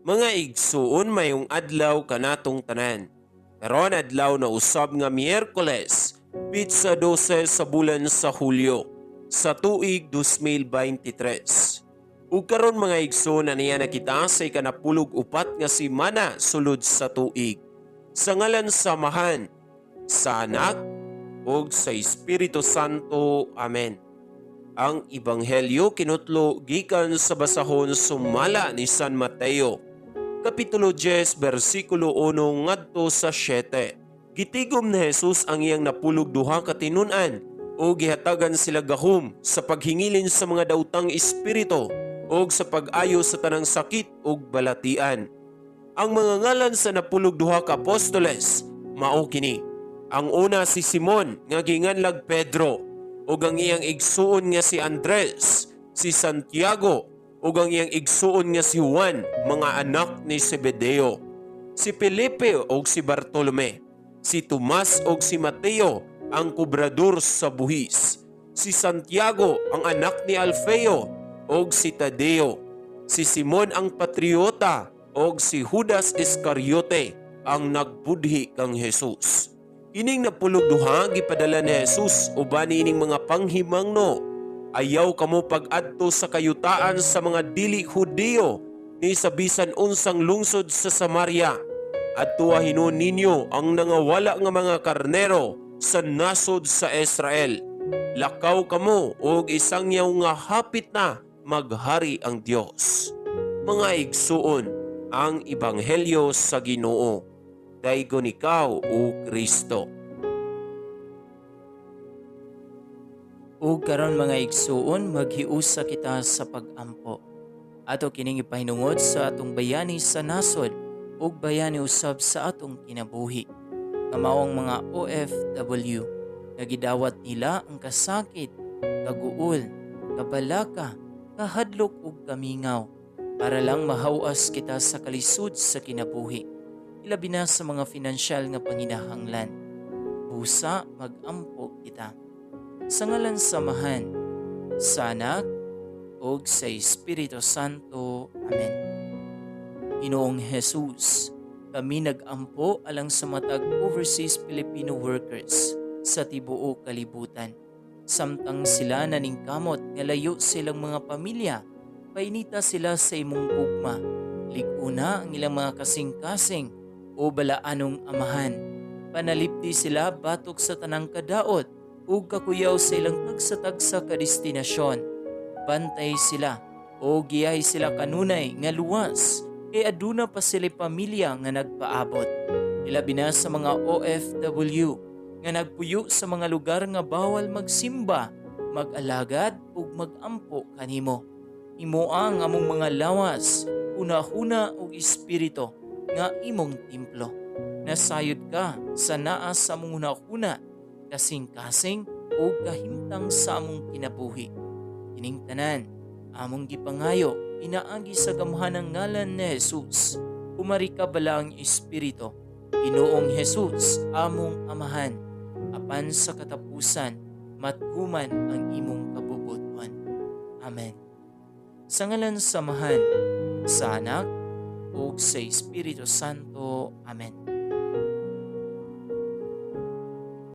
Mga igsuon, mayong adlaw kanatong tanan. Karon adlaw na usab nga Miyerkules, petsa 12 sa bulan sa Hulyo sa tuig 2023. Ug karon, mga igsoon, aniya na kita sa ikanapulog upat nga semana sulod sa tuig. Sa ngalan sa Amahan, sa Anak, ug sa Espiritu Santo. Amen. Ang Ebanghelyo kinutlo gikan sa basahon sumala ni San Mateo. Kapitulo 10, bersikulo 1 ngadto sa 7. Gitigom ni Jesus ang iyang 12 ka tinun-an ug gihatagan sila gahom sa paghingilin sa mga daotang espiritu ug sa pag-ayo sa tanang sakit ug balatian. Ang mga ngalan sa 12 ka apostoles mao kini. Ang una, si Simon nga ginganlag Pedro ug ang iyang igsuon nga si Andres, si Santiago ug ang iyang igsuon nga si Juan, mga anak ni Zebedeo. Si Felipe ug si Bartolome, si Tomas ug si Mateo, ang kobrador sa buhis, si Santiago, ang anak ni Alfeo, ug si Tadeo, si Simon ang patriota ug si Judas Iscariote, ang nagbudhi kang Jesus. Ining 12 gipadala ni Jesus uban ining mga panghimangno: "Ayaw kamo pag-adto sa kayutaan sa mga dili Hudiyo ni sa bisan unsang lungsod sa Samaria. Adtoa hinuon ninyo ang nangawala nga mga karnero sa nasod sa Israel. Lakaw kamo og isangyaw nga hapit na maghari ang Dios." Mga igsuon, ang ebanghelyo sa Ginoo. Daygon ikaw, o Kristo. Ug karon, mga igsuon, maghiusa kita sa pag-ampo. Ato kining ipahinungod sa atong bayani sa nasod ug bayani usab sa atong kinabuhi, nga mao ang mga OFW nga gidawat nila ang kasakit, kaguol, kabalaka, kahadlok ug kamingaw para lang mahawas kita sa kalisod sa kinabuhi, ilabi na sa mga finansyal nga panginahanglan. Busa mag-ampo kita. Sa ngalan sa Amahan, sa Anak, ug sa Espiritu Santo. Amen. Ginoong Jesus, kami nag-ampo alang sa matag overseas Filipino workers sa tibuok kalibutan. Samtang sila naningkamot nga layo sa ilang mga pamilya, painita sila sa imong gugma. Lig-una ang ilang mga kasing-kasing o balaanong Amahan. Panalipdi sila batok sa tanang kadaot ug kakuyaw sa ilang tagsa-tagsa ka destinasyon. Bantay sila o giyahi sila kanunay nga luwas kay aduna pa sila pamilya nga nagpaabot. Ilabi na sa mga OFW nga nagpuyo sa mga lugar nga bawal magsimba, mag-alagad ug mag-ampo kanimo. Himoa ang among mga lawas, hunahuna ug espiritu nga imong templo. Nasayod ka sa naa sa among hunahuna, kasing-kasing ug kahimtang sa among kinabuhi. Kining tanan, among gipangayo, pinaagi sa gamhanang ngalan ni Jesus. Pumari ka, Balaang Espiritu, Ginoong Jesus, among Amahan, apan sa katapusan, matuman ang imong kabubut-on. Amen. Sa ngalan sa Amahan, sa Anak, ug sa Espiritu Santo. Amen.